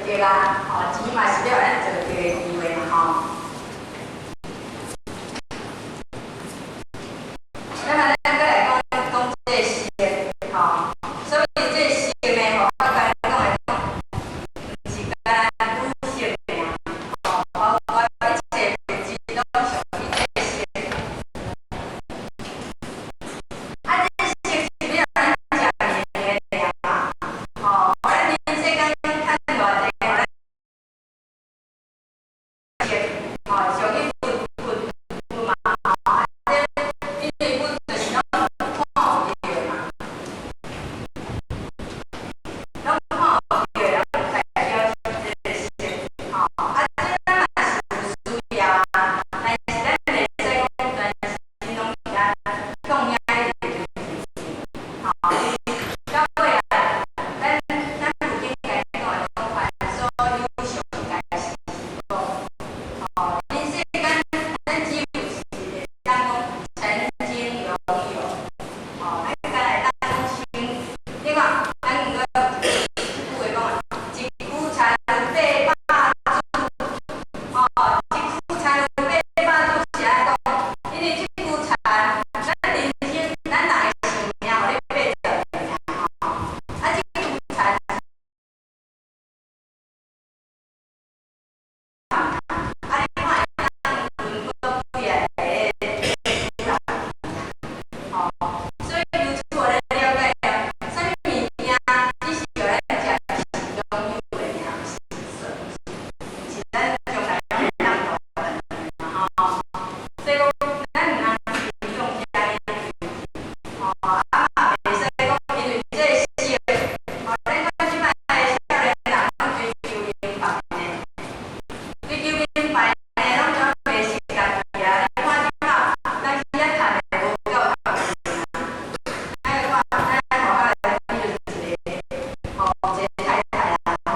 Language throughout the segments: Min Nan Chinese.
德啊，吼，錢嘛是欲予咱造德的機會嘛，吼。咱啊，咱閣來講講這個色，吼，所以這個色呢，吼，我剛講的講，毋是干焦女性爾，吼，包括一切物質攏屬於這個色。啊，這個色是欲予咱食物件的爾嘛，吼，咱人世間趁偌濟，予咱色，吼，屬於物物物嘛，吼，啊，這因為物就是攏看有著的嘛，攏看有著的，攏代表這個色，吼，啊，這咱嘛是有需要啊，但是咱袂使講專心攏佇遐向遐一直追求，吼，到尾啊，咱咱佛經來講的講，凡所有相，皆是空，吼，人世間咱只有是會當講曾經擁有，吼，咱敢會當講像，你看，咱毋過有一句話講啊，一軀田八百柱，吼，一軀田八百柱是按怎講？因為這軀田，咱人生，咱人的壽命，予你80年爾，吼，啊，這軀田。啊，你看會當輪過幾仔個主人，吼，所以由此予咱了解啊，啥物物件只是予咱暫時擁有的爾，毋是毋是咱將來攏會當帶的嘛，吼。所以講，咱毋通去用遮爾吼，啊嘛袂使講因為這個色，吼，咱看這擺的少年人攏追求名牌呢，追求名牌呢，攏怎袂識家己啊？你看這擺，咱去遐趁的無夠頭錢啊！咱看，咱學校內底就是一個，吼，一個太太啦，吼。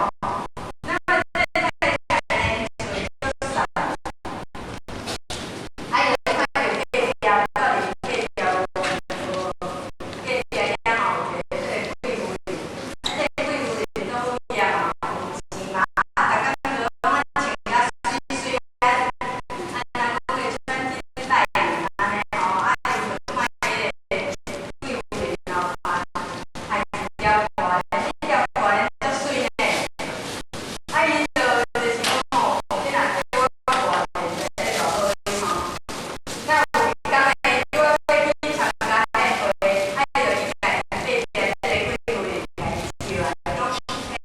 咱看這個太太呢，穿足瘦，啊，伊就看著隔壁，到底是隔壁無隔壁遐吼有一個這個貴婦人，啊，這個貴婦人倒尾啊嘛有錢嘛，啊，逐工就攏啊穿甲媠媠啊，啊，人講的穿金戴銀按呢吼，啊，伊就看彼個貴婦人吼，嘛牽一條布簾，這條布簾足媠呢，啊，伊就是講吼，你若叫我掛一個這個大好吼，若有一工呢，叫我欲去參加宴會，啊，伊就去共隔壁這個貴婦人共伊笑啊，講，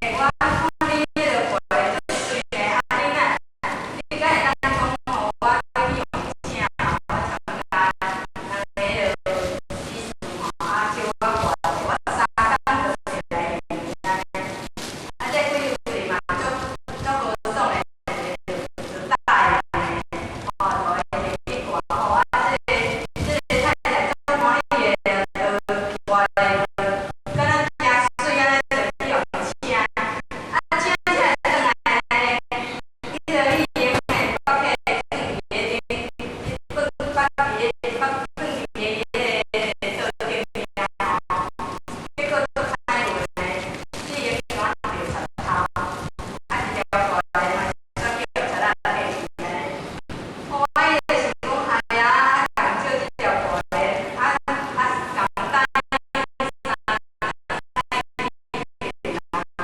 欸，我看你彼個布簾足媠呢，啊，你若你敢會當講予我去予請，我參加人的彼个喜事吼，啊，叫我掛者，我三工就摕來用按呢。啊，這貴婦人嘛，足足豪爽的，就答應呢，吼，就予伊去掛吼，啊，這個太太足歡喜的，就掛咧，敢若誠媠按呢，就去予請，啊，請起來轉來呢，彼个已經呢，縛起來囥佇彼頂，放縛佇咧縛囥佇彼个桌頂面吼，結果足歹運呢，已經怎著賊頭，啊，一條布簾嘛，煞叫賊仔爬去按呢。哦，啊，伊就想講，哎呀，啊，共借這條布簾，啊啊，共答應三啊，咱若有錢去共買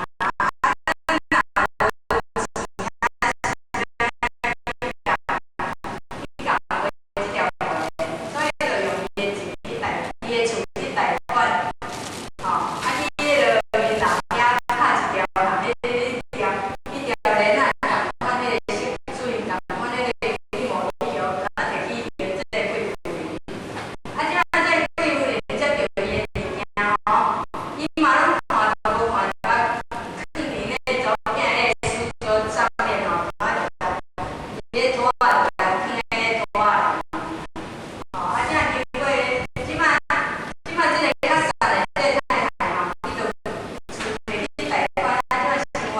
這條布簾，所以就用伊的錢去貸，伊的厝去貸款，吼，啊去彼个𪜶老遐拍一條共彼條彼條鏈仔，仝款彼个色水，仝款彼個一模一樣，啊，摕去還這個貴婦人。啊，這擺這個貴婦人接著伊的物件吼，伊嘛攏看都無看著，囥佇咧查某囝的書桌上面吼，啊，佇咧桌仔就共囥咧桌仔內。吼，啊，這經過這擺這擺這個較瘦的這個太太吼，伊就厝摕去貸款，啊，這擺生活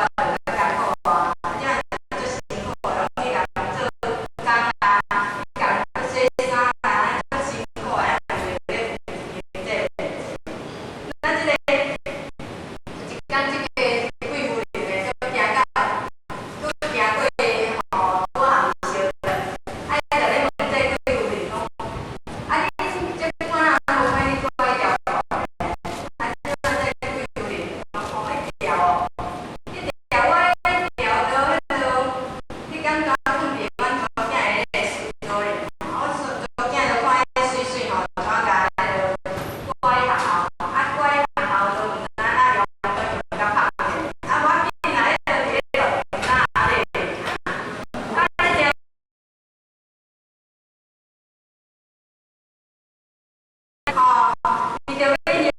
為著欲